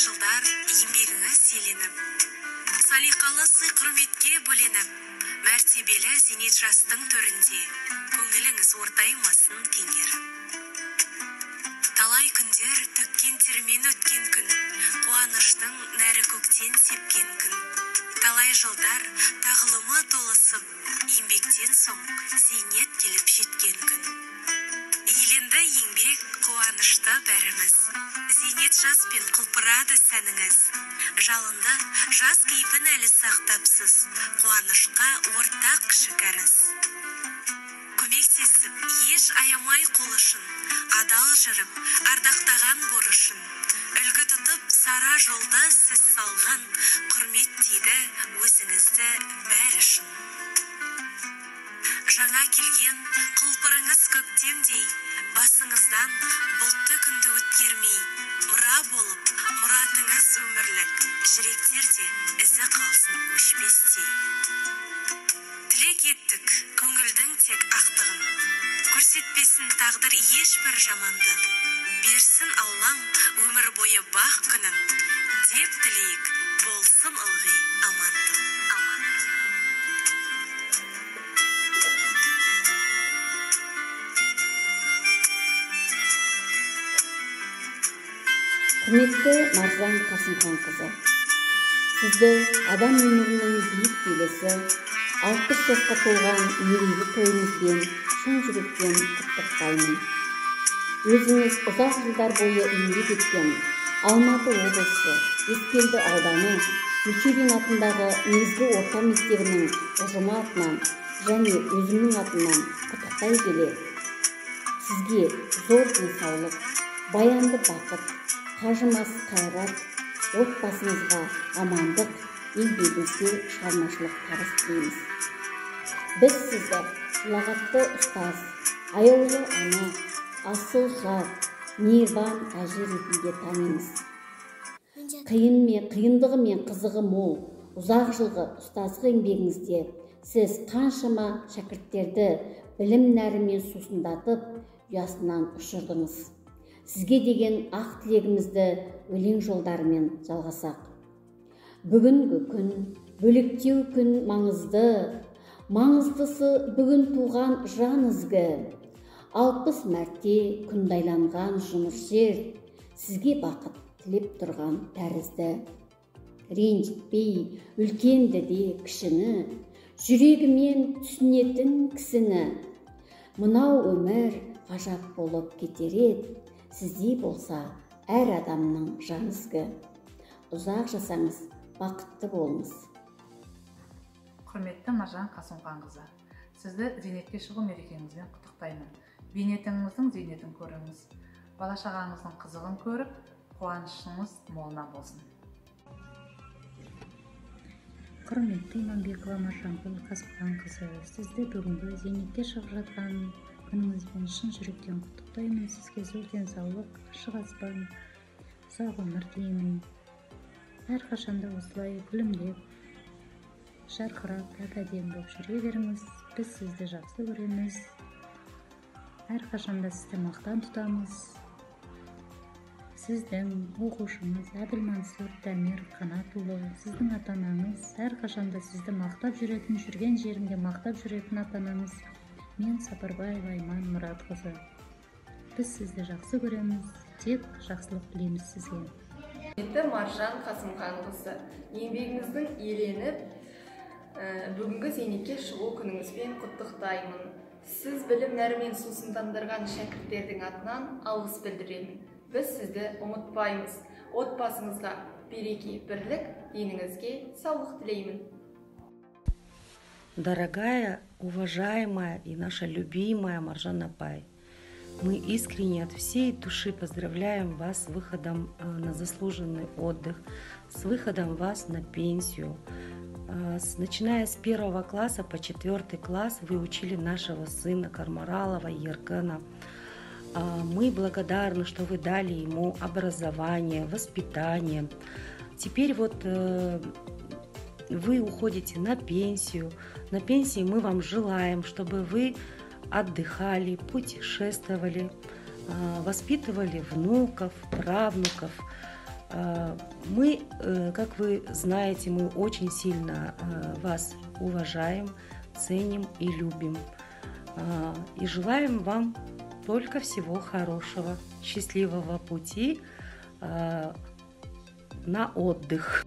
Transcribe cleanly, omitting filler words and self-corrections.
Жылдар еңбегіңіз еленіп, салиқалы сый құрметке бөленіп, мәртебелі зейнет жастың төрінде көңіліңіз ортаймасын кеңгер. Талай күндер төккен термен өткен күн, қуаныштың нәрі көктен сепкен күн. Талай жылдар тағылымы толысып, еңбектен соң зейнет келіп жеткен күн. Еленді еңбек, қуанышты бәріміз. Зейнет жаспен құлпырады сәніңіз. Жалынды жас кейпін әлі сақтапсыз, қуанышқа ортақ кіші-кәріз. Көмектесіп, еш аямай қол ұшын, адал жүріп, ардақтаған борышын. Үлгі тұтып, сара жолды сіз салған, құрметтейді өзіңізді бәрі шын. Жаңа келген құлпырыңыз көктемдей, басыңыздан бұлтты күнді өткермей, мұра болып, мұратыңыз өмірлік, жүректерде ізі қалсын өшпестей. Тілек еттік көңілдің тек ақтығын, көрсетпесін тағдыр ешбір жамандық. Берсін Аллам өмір бойы бақ күнін, деп тілейік болсын ылғи амандық. Құрметті Маржан Қасымханқызы, сізді адам өмірінің биік белесі, 60 жасқа толған мерейлі тойыңызбен шын жүректен құттықтаймын. Өзіңіз ұзақ жылдар бойы еңбек еткен Алматы облысы, Ескелді ауданы, Мичурин атындағы негізгі орта мектебінің ұжымы атынан және өзімнің атымнан құттықтай келе, сізге зор денсаулық, баянды бақыт, қажымас қайрат, отбасыңызға амандық, еңбегіңізге шығармашылық табыс тілейміз. Біз сізді ұлағатты ұстаз, аяулы ана, асыл жар, мейірбан әже ретінде танимыз. Қиындығы мен қызығы мол, ұзақ жылғы ұстаздық еңбегіңізде сіз қаншама шәкірттерді білім нәрімен сусындатып, ұясынан ұшырдыңыз. Сізге деген ақ тілегімізді өлең жолдарымен жалғасақ. Бүгінгі күн, бөлектеу күн маңызды, маңыздысы бүгін туған жан ізгі. 60 мәрте күндайланған жұмыр жер, сізге бақыт тілеп тұрған тәрізді. Ренжітпей үлкенді де кішіні, жүрегімен түсінетін кісіні. Мынау өмір ғажап болып кетер еді, сіздей болса әр адамның жан ізгі. Ұзақ жасаңыз, бақытты болыңыз. Құрметті Маржан Қасымханқызы, сізді зейнетке шығу мерекеңізбен құттықтаймын. Бейнетіңіздің зейнетін көріңіз, бала шағаңыздың қызығын көріп, қуанышыңыз молынан болсын. Құрметті Иманбекова Маржангүл Қасымханқызы, сізді бүгінгі зейнетке шығып жатқан күніңізбен шын жүректен құттықтаймын. Сізге зор денсаулық, ашық аспан, ұзақ өмір тілеймін. Әрқашанда осылай күлімдеп, жарқырап, әп-әдемі болып жүре беріңіз. Біз сізді жақсы көреміз. Әрқашанда сізді мақтан тұтамыз. Сіздің оқушыңыз Әбілмансұр Дамир Қанатұлы, сіздің ата-анаңыз, әрқашанда сізді мақтап жүретін, жүрген жерінде мақтап жүретін ата-анаңыз мен Сапарбаева Айман Мұратқызы. Біз сізді жақсы көреміз, тек жақсылық тілейміз сізге. Құрметті Маржан Қасымханқызы, еңбегіңіздің еленіп, бүгінгі зейнетке шығу күніңізбен құттықтаймын. Сіз білім нәрімен сусындандырған шәкірттердің атынан алғыс білдіремін. Біз сізді ұмытпаймыз. Отбасыңызға береке, бірлік, деніңізге саулық тілеймін. Дорогая, уважаемая и наша любимая Маржан апай, мы искренне от всей души поздравляем вас с выходом на заслуженный отдых, с выходом вас на пенсию. Начиная с 1 класса по 4 класс вы учили нашего сына Кармаралова Еркена. Мы благодарны, что вы дали ему образование, воспитание. Теперь вот вы уходите на пенсию. На пенсии мы вам желаем, чтобы вы отдыхали, путешествовали, воспитывали внуков, правнуков, Мы, как вы знаете, мы очень сильно вас уважаем, ценим и любим. И желаем вам только всего хорошего, счастливого пути на отдых.